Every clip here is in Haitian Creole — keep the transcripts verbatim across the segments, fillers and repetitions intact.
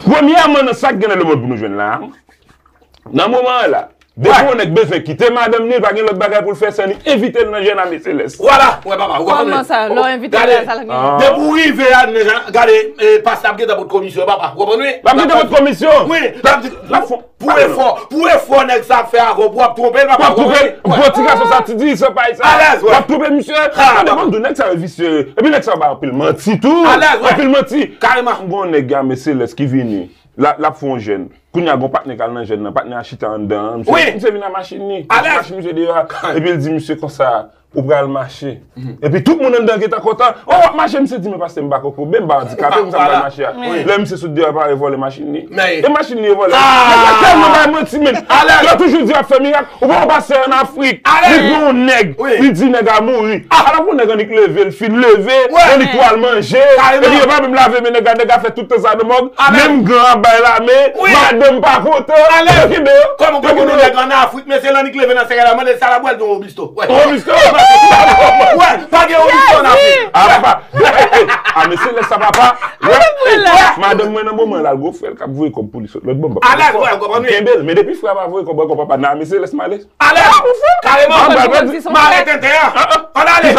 Premyèman, nan sa k gen nan lemonn pou nou jwenn la, nan moman an la, depi yon nèg bezwen kite madanm li, li pa gen lòt bagay pou l fè san li envite l nan jèn ame Selès. Vwala, wè papa, ou konprann? Kòman sa, lè w envite l la, sa l gen? Depi w rive a, gade, pastè ap gentan pot komisyon, papa, ou konprann wi? L ap gentan pot komisyon. Wi, l ap di, pou efò, pou efò nèg sa ap fè avè w, pou w ap twonpe l, papa, ou konprann wi? Pou ti gason sa ti di, sa pa sa. Alèz, wè. L ap twonpe misye. Tande, ban m di w, nèg sa yo visye. Epi nèg sa yo bay anpil manti tou. Alèz, wè. Anpil manti. Kareman. M gon nèg ame Selès ki vini. L ap, l ap fè yon jèn. Kounye a gon patnè k al nan jèn nan, patnè a chita anndan an, misye, misye vin ak machin li, machin misye deyò a, epi l di misye konsa, ou pral mache. Epi tout moun anndan gentan kontan, o w ap mache, misye di men pastè m pa kokobe, m pa andikape, konsa m pral mache a. Lè misye sot deyò a, pa revòle machin li. E machin li revòle. Nèg yo tèlman bay manti, men. Yo toujou di y ap fè mirak. Ou pa wè pastè an Afrik, li pran yon nèg, li di nèg a mouri. Alò pou nèg annik leve, l fin leve, annik pral manje, epi yo pa menm lave men nèg la, nèg la fè tout tan sa nan mòg, menm gran ap bay lame, madanm pa kontan, yo kenbe yo. Kòman w konn yon nèg an Afrik, mesye, l annik leve nan sèkèy la, mande l sa l ap bwè, l di yon Robusto. Robusto? Wè, pa gen Robusto an Afrik. A papa, a mesye lè sa papa, wè, madanm mwen nan moman la, l gon frè l k ap voye kòb pou li sot lòt bò, m p ap voye kòb. Kenbe l, men depi frè a pa voye kòb ankò papa, nan mesye lès m ale. Alèz! Kareman! Mare tenten an! Ann ale!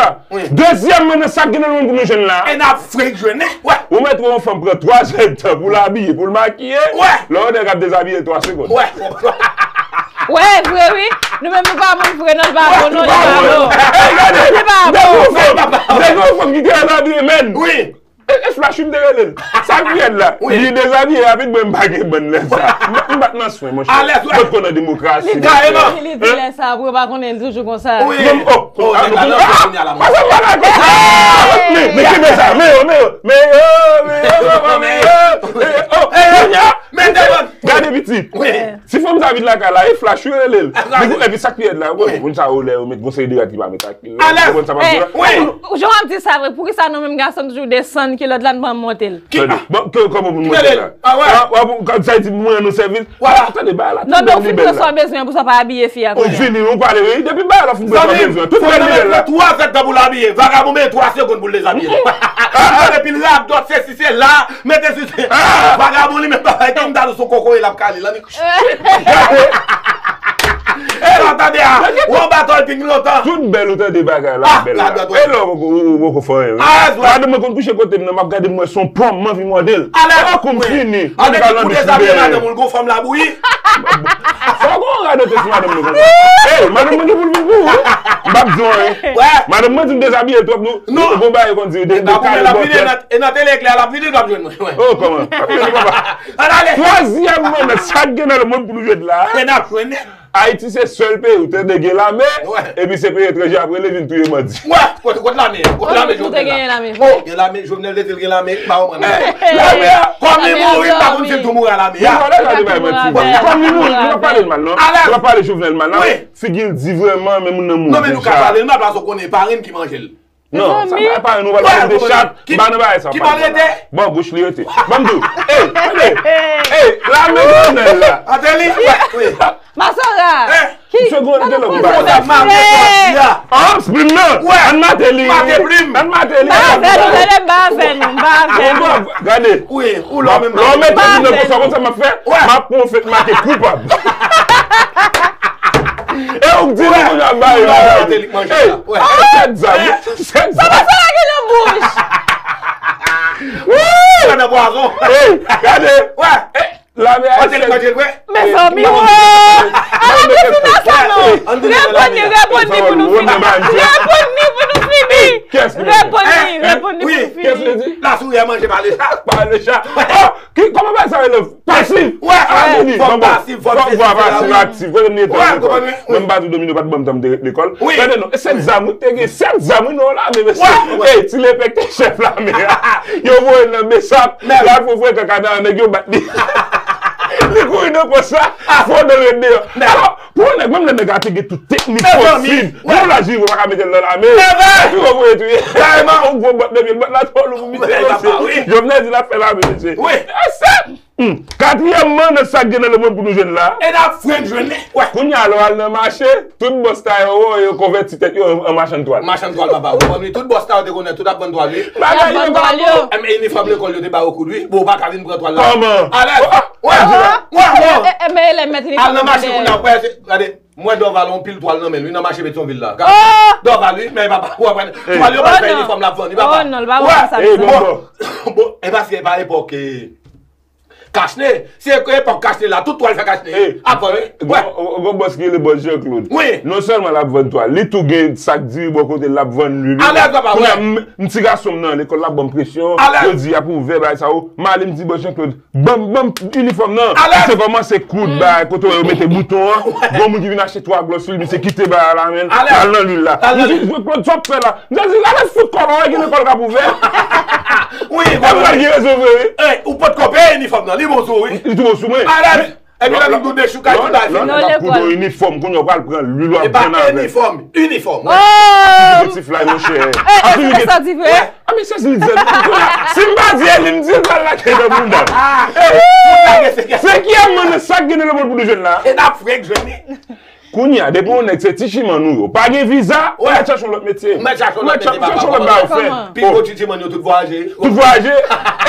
Dezyèm, men nan sa k gen nan lemonn pou nou jwenn la. E n ap fenk jwenn li. Ou mèt wè yon fanm pran twa zè tan pou l abiye, pou l makiye. Lè yon nèg ap dezabiye l twa segonn. Wè, vre wi. Nou menm nou pa moun vre, non, li pa bon, non, li pa bon. Li pa bon. Nèg yon fanm ki te al abiye, men. Wi. E, e Flash wi m te rele l. Sa k pi rèd la? Li dezabiye rapid, mwen m pa gen bann lè sa. M, m pa t nan swen, monchè. Alèz, wè. Potko nan demokrasi, monchè. Li di lè sa, pou yo pa konnen l toujou konsa. Wi. Non, oh, oh, nèg la nan swen kounye a la, monchè. Pase m bagay konsa. Men, men kenbe sa, men yo, men yo, men yo, men yo, men yo, men yo. Oh, kounye a, men devan. Gade pitit. Wi. Si fanm sa vin lakay la, e Flash wi rele l. Epi sa k pi rèd la, ou konnen moun sa yo lè yo met gon seri de rad ki pa met ak pil. Ou konprann sa m ap di w la? Jan w ap di sa vre, poukisa nou menm gason n toujou desann kilòt la, n pa monte l? Tande, bon, kòman pou n monte l la? Sa vle di mwen rann ou sèvis. Tande, bagay la tande li bèl la. Non, non, ou fin pran sa w bezwen pou sa pa abiye fi a kounye a. Ou vini, ou pale, wi, depi bagay la fin pran sa w bezwen. Tout bèl li bèl la. Twa zèdtan pou l abiye, vagabon men twa segonn pou l dezabiye. Epi l radòt, se si se la, mete sou se. Vagabon li menm bagay, tanm ta sou kokoye l ap kale l annik. E la tande a, ou anba tòl ping lontan. Tout bèl ou tande bagay la bèl la. E lè ou poko, ou poko fè anyen wi. Madanm mwen konn kouche kote m nan, m ap gade m wè se yon pòm, m anvi mòde l. Alèz, kou m fini. Annik pou dezabiye madanm ou, l gon fanm labouyi. Fò gon radote sou madanm mwen konsa. Ey, madanm mwen gen pou l vin pou ou wi. M p ap di w anyen. Madanm mwen di m dezabiye l twòp nou. Non. Gon bagay yo konn di, de, de kale bòtwèt. E nan tele eklè a l ap vini, l p ap jwenn mwen. Oh, kòman? Ap jwenn ou, papa. Ann ale. Twazyèmman, nan sa k gen nan lemonn pou nou jwenn la. E n ap jwenn. Ayiti se sèl peyi ou tande gen lame, epi se peyi etranje ap rele vin touye bandi. Wè, kote, kote lame a? Kote lame Jovenel la? Oh, gen lame, Jovenel te di l gen lame, m pa konprann. Lame a, kòm li mouri, m pa konn si l tou mouri a lame a. Kòm li mouri, nou pa pale l mal non. Nou pa pale Jovenel mal non. Figi l di vrèman, men moun nan mouri deja. Non, men nou ka pale l mal, paske w konnen e parenn ki manje l. Non, sa pa, pa nou pral pale de chat, m pa nan bagay sa. Ki bò l rete? Bò goch li rete. Ban m di w. Ey, tande. Ey, lame Jovenel la. Antelis? Wi. Masora. Ki? Misye gwo rete lòk bagay. An, plim nan. Ann mate li. Mate plim. Ann mate li. M pa avè nou, tande, m pa avè nou, m pa avè nou. Gade. Wi, ou lò menm. Lè w mete plim nan konsa, konn sa m ap fè? M ap pran yon fèt make koupab. E ou k di nou pou n ap bay yo. Ey, sèt zam, sèt zam. Sa pa sa la gen nan bouch. Sa nan pwazon. Ey, gade. Wè. Lame a sèt. Mezanmi, wè. Ala destinasyon nou. Reponn li, reponn li pou nou fini. Reponn li pou nou fini. Reponn li, reponn li pou nou fini. Kiyès li di? Lasouri a manje pa le chat. Pa le chat. Oh, ki, kòman bagay sa rele? Pasif. Wè, fòk pasif, fòk vwa pasif aktif. Kote m ye tan lekòl? Mwen m pa di w Domino pa t ban m tan m te ret lekòl. Tande non, e sèt zam wi, te gen sèt zam wi nan yon lame mesye. Ey, ti lepèk te chèf lame a. Yo voye l nan Besap, l al fè frekan kadav nèg yo bat li. Li kouri nan konsa, fò dan ret deyò. Alò, pou yon nèg, menm lè nèg la te gen tout teknik posib, yon laj li pa ka mete l nan lame. Epi yo voye touye. Yon gwo bòt depi l bòt la twò lou pou misye. Jovenel di l ap fè lame mesye. Wi. Hmm. Katriyèmman, nan sa k gen nan lemonn pou nou jwenn la. E n ap frenk jwenn li. Wè. Kounye a, lè w al nan mache, tout bòs ta yo, yo konvèti tèt yo an, an machann twal. Machann twal, papa. Ou konprann wi? Tout bòs ta yo te konnen, tout ap vann twal wi. Bagay yo vann twal yo. E men inifòm lekòl yo te ba yo koud wi. Bon, ou pa ka vin pran twal la. Kòman? Alèz. Wè, wè, wè. E, e, men elèv mèt inifòm yo. Al nan mache kounye a, wè, gade. M wè Dorval yon pil twal nan men l wi, nan mache Petyonvil la. Dorval wi, men papa, w ap wè. Twal yo pa fè inifòm l ap vann wi, papa. Oh non, l pa bon sa. Bon, bon, e paske e pa epòk kachne. Se epòk kachne la, tout twal fè kachne. Ap vann wi. Gon bòs ki rele bòs Jean Claude. Wi. Non sèlman l ap vann twal, li tou gen sak diri bò kote l, l ap vann lwil wi. Alèz papa, wè. M ti gason m nan lekòl la ban m presyon. Alèz. Yo di y ap ouvè bagay sa yo. M ale m di bòs Jean Claude, Ban m, ban m inifòm nan. Alèz! Misye kòmanse koud bagay kote yo mete bouton an. Gon moun ki vin achte twa glòs sou li, misye kite bagay la, men. Alèz! L al nan lwil la. Misye di, Claude, sa w ap fè la? Misye di, alèz fout kòlè w, gen lekòl k ap ouvè. Wi, e vre. Gen rezon vre wi. Ou potko peye inifòm nan, li bon sou ou wi. Li tou bon sou mwen. Alèz! Epi lè nou tou dechoukay tout bagay fini. Lè w ap koud yon inifòm, kounye a w pral pran lwil w ap vann avè l. Inifòm, inifòm. Ap fini gen tiflay, monchè. Ap fini gen. A, men se si l di sa, si m pa di Eli, m di l pral lage nan bounda m. Senkyèmman, nan sa k gen nan lemonn pou nou jwenn la. E n ap frenk jwenn li. Kounye a, depi yon nèg se tichimann ou yo, pa gen viza, ou mèt chache yon lòt metye. Ou mèt chache yon lòt bagay ou fè. Pi gwo tichimann yo tout vwayaje. Tout vwayaje.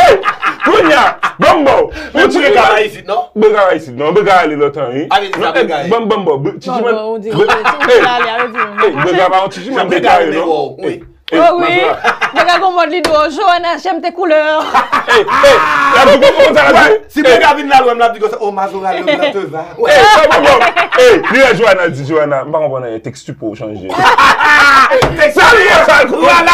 Ey, kounye a, ban m ba w. Ou ti brega pa isit non? Brega pa isit non, brega ale lontan wi. Ban m, ban m ba w. Tichimann. Ey, brega pa yon tichimann, brega ale non. Oh wi, mwen ka gon mòd li di w, Johanna, j'aime tes couleurs. Ey, ey, l ap di konsa l ap di. Si brega vin la lwen m, l ap di konsa, oh Mazora, le blanc te va. Ey, sa bon bon. Ey, li wè Johanna, l di Johanna, m pa konprann anyen, teksti po w chanje. Sa l ye, sa l konprann.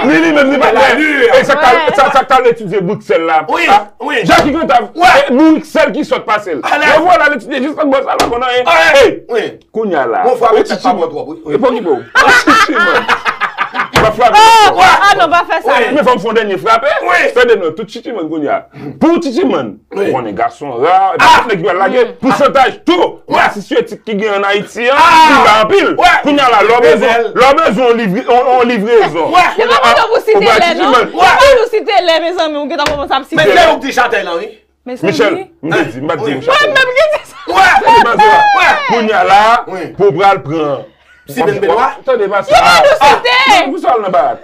Li, li menm, li pa t wè. Ey, sa k t al, sa, sa k t al etidye Briksèl la. Wi, wi. Jackie Cantave, Briksèl ki sòt pase l. Yo voye l al etidye jis lòt bò sa, l pa konn anyen. Ey, Kounye a la. Bon, frape tèt pa bon twòp wi. E pou ki pou? Ou chichi, man. M ap frape. Oh, ah non, pa fè sa. Men fò m fè yon dènye frape. Tande non, tout chichi, man, kounye a. Pou chichi, man. Ou konnen gason ra, epi tout nèg ki pral lage, pousantaj tou. Ou asiste etik ki gen an Ayiti an, li ba anpil. Kounye a la, lè w bezwen, lè w bezwen yon livre-, yon, yon livrezon. Li pa bezwen pou site lè, non. Ou pa nou site lè, mezanmi, ou gentan kòmanse ap site lè. Men se ou k di chatèy lan, wi. Michel, m te di, m pa t di m chache. Mwen menm ki di sa. Tande pa sa. Kounye a la, pou w pral pran. Steven Benoît. Tande pa sa. Yo pa nou site. Pou sa l nan barak.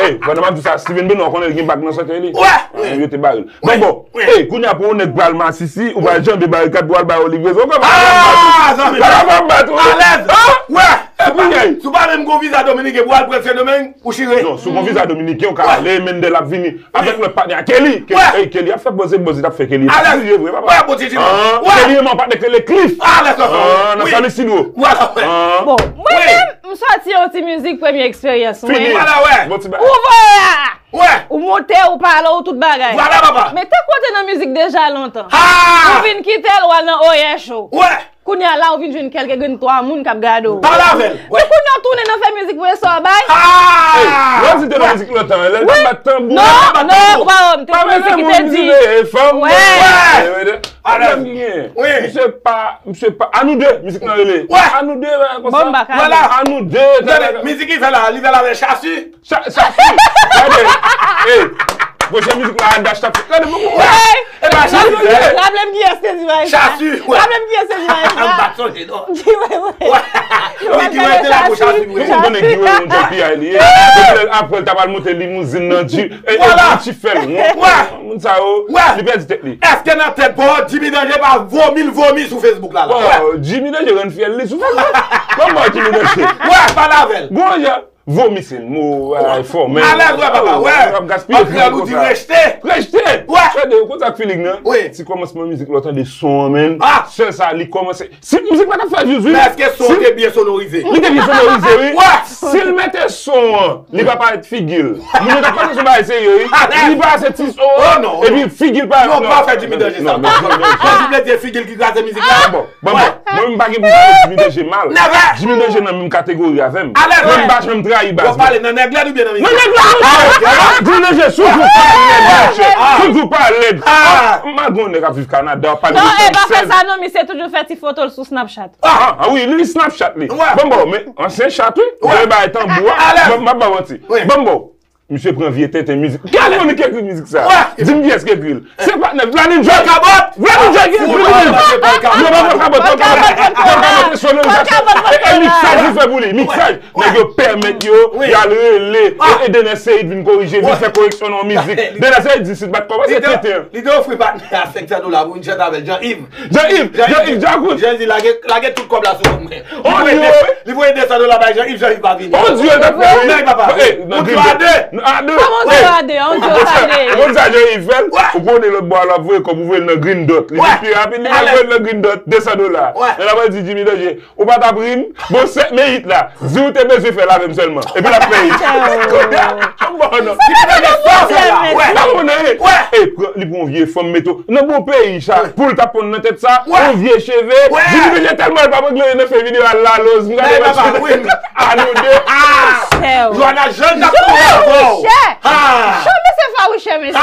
Ey, pandan m ap di sa, Steven Benoît, ou konnen l gen bag nan sèkèy li. Yo te bare l. Bon, bon. Ey, kounye a pou yon nèg pral masisi, ou pral janbe barikad pou w al ba yo livrezon. Ou konprann? Ah, zanmi. Bagay pa m bat ou. Alèz. Wè. Epi, si w pa menm gon viza dominiken pou w al pran Sendomeng, ou chire. Non, si w gon viza dominiken, ou ka ale, Mendel ap vini. Avèk lòt patnè a, Kelly. Kelly, ey, Kelly ap fè buzz, buzz li t ap fè Kelly. Alèz. Serye vre, papa. Wè, bon, Titi. Kelly renmen yon patnè k rele Cliff. Alèz, alèz. Nan San Isidro. Bon, mwen menm, m sòti yon ti mizik, premye eksperyans mwen. Fini. Bon ti bagay. Ou voye a. Ou monte, ou pale, ou tout bagay. Vwala, papa. Men tankou w te nan mizik deja lontan. Ou vin kite l, w al nan Oyè Show. Kounye a la, ou vin jwenn kèlke grenn twa moun k ap gade w. Pale avè l. Wi. E kounye a, w tounen nan fè mizik, voye sa w bay. Ey, lè w di te nan mizik lontan, lè l t ap bat tanbou. Non, non, ou pa wè, m te nan mizik ki te di. Wè. Ey, wè, wè. Alèz. Wi. Misye pa, misye pa, a nou de, mizik nan rele. Wè. A nou de, wè, konsa. Bon, m pa ka. Vwala. A nou de. Tande, mizik li fè la, li fè la avè Chassy. Sa, sa fi. Gade. Ey. Pwochen mizik la, Dash t ap fè. Gade, mwen. Wè. E pa Chassy. Raple m kiyès te di bagay sa. Chassy, wè. Raple m kiyès te di bagay sa. M pa t sonje, non. Guy Wewe. Wè. Wi, Guy Wewe te la pou Chassy, wi. Nou konprann Guy Wewe yon djòl pi a li ye. Depi lè, apre l ta pral monte limouzin nan Gucci, e, e Gucci fè l wont. Wè. Moun sa yo, li pèdi tèt li. Èske nan tèt pa w, Jimmy Danger pa vomi l vomi sou Facebook la, la? Wè. Jimmy Danger rann fyèl li sou Facebook. Kòman Jimmy Danger? Wè, pale avè l. Gon jan. Vomi se mo, ay, fòmèl. Alèz, wè, papa, wè. W ap gaspiye tan konsa. Rejte. Rejte. Wè. Tande, ou konn sa k feeling nan? Wi. Ti kòmansman mizik la, w tande son an, men. Ah. Sèl sa, li kòmanse. Si mizik la t ap fè views, wi. Men èske son an te byen sonorize? Li te byen sonorize, wi. Wè. Si l mete son an, li pa parèt figi l. Moun yo t ap panse se yon bagay serye, wi. Alèz. Li pase ti son an, epi figi l parèt. Non, non, pa fè Jimmy Danger sa. Non, non, non, non. Jimmy Danger figi l ki kraze mizik la. Ah, bon. Bon, bon, mwen menm m pa gen pou m pale Jimmy Danger mal. Jimmy Danger nan menm kategori avè m. Mwen m pa janm trayi baz mwen. Nan nèg lèd oubyen nan mizik? Nan nèg la, monchè. Jimmy Danger, si w di w pa lèd, monchè. Si w di w pa lèd. M pa gen yon nèg ap viv Kanada, w ap pale de sèz. Non, e pa fè sa non, misye toujou fè ti foto l sou Snapchat. Ah, ah, wi, li Snapchat li. Bon, bon, men ansyen chat, wi. Mwen bay tanbou a. M ap ba w manti. Bon, bon. Misye pran vye tenten mizik. Kiyès moun ki ekri mizik sa? Di m kiyès ki ekri l. Se patnè Vladimir Joy. Vladimir Joy ki ekri mizik. Non, pa Paul Cabot, Paul Cabot. Paul Cabot e sonorizasyon. E miksaj li fè pou li. Miksaj. Nèg yo pèmèt yo, y al rele, e, e Dener Ceide vin korije, vin fè koreksyon nan yon mizik. Dener Ceide di si l pa t kòmanse tenten. Li te ofri patnè a senk san dola pou vin chante avè l, Jean Yves. Jean Yves, Jean Yves Djakout. Jean Yves di lage, lage tout kòb la sou kont mwen. Li voye de san dola bay Jean Yves, Jean Yves pa vini. On dieu l t ap fè, wi. Nèg papa, wi. Nan Green Dot. A de. Kòman on dieu a de? On dieu a de. Ou konn sa Jean Yves fè l? Ou konnen lòt bò a l ap voye kòb, ou voye l nan Green Dot. Li vin pi rapid, li pral voye l nan Green Dot, de san dola. Nèg la pral di Jimmy Danger, ou pa t ap ri m? Bon, sèt men it la. Di ou te bezwen fè l avè m sèlman. Epi l ap fè it. Kounye a, bon, non. Li pa gen sa fè la. Wè. Li pa konnen. Wè. E, pran, li pran yon vye fanm mete w nan bon peyi, sa. Pou l t ap ponn nan tèt sa, yon vye cheve. Jimmy Danger tèlman l p ap regle nan fè videyo a la lòz. M gade match. A nou de. Joana Jean t ap kouri avè w. Chè. Chè, mesye fawouchè, mesye.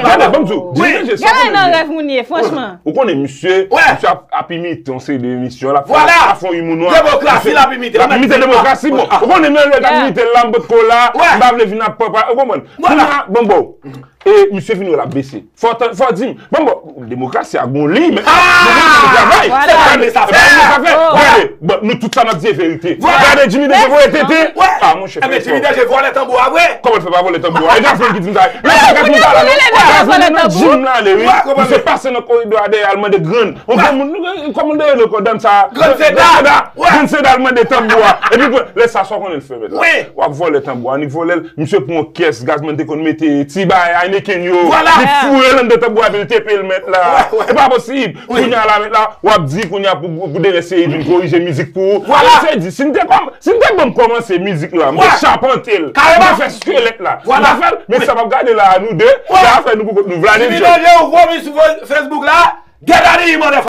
Gade, ban m di w. Jimmy Danger, sa w konnen. Gade nan rèv moun ye, franchman. Ou konnen misye, misye ap, ap imite yon seri de emisyon, l ap fè, ap fè yon imou nwa. Demokrasi l ap imite. L ap imite demokrasi, bon. Ou konnen, men lè l t ap imite l la, m potko la, m pa vle vin ap papa, ou konprann? Kounye a, bon, bon. E misye vin wè l ap bese. Fò w di m, bon, bon, demokrasi a gon liy, men, men travay. Gade, gade, bon, nou tout sa n ap di e verite. Gade, Jimmy Danger voye tenten. A, monchè, Jimmy Danger vòlè tanbou a vre. Kòman l fè pa vòlè tanbou a? E Gazman ki di m sa. Gazman nan jim la ale, wi. Misye pase nan koridò a dèyè al mande grann. Yon granmoun, kòman l rele ankò dam sa? Grann Seda. Grann Seda al mande tanbou a. Epi lè sa, sa w konnen l fè, mèt la? W ap vòlè tanbou a, annik vòlè l. Misye pran yon kès, Gazman te konn mete ti bagay Heineken yo. Li foure l anndan tanbou a, epi l tepe l, mèt la. E pa posib. Kounye a la, mèt la, w ap di kounye a pou, pou Dener Ceide vin korije mizik pou ou. Dener Ceide di, si m te kòm Si n te ban m kòmanse mizik la, m te chapante l, m te fè skelèt la. M ta fè l, men sa m ap gade la a, nou de, se afè nou pou kont nou. Vladimir Joy. Jimmy Danger, ou vomi sou Facebook la, get out of here, motherfucker.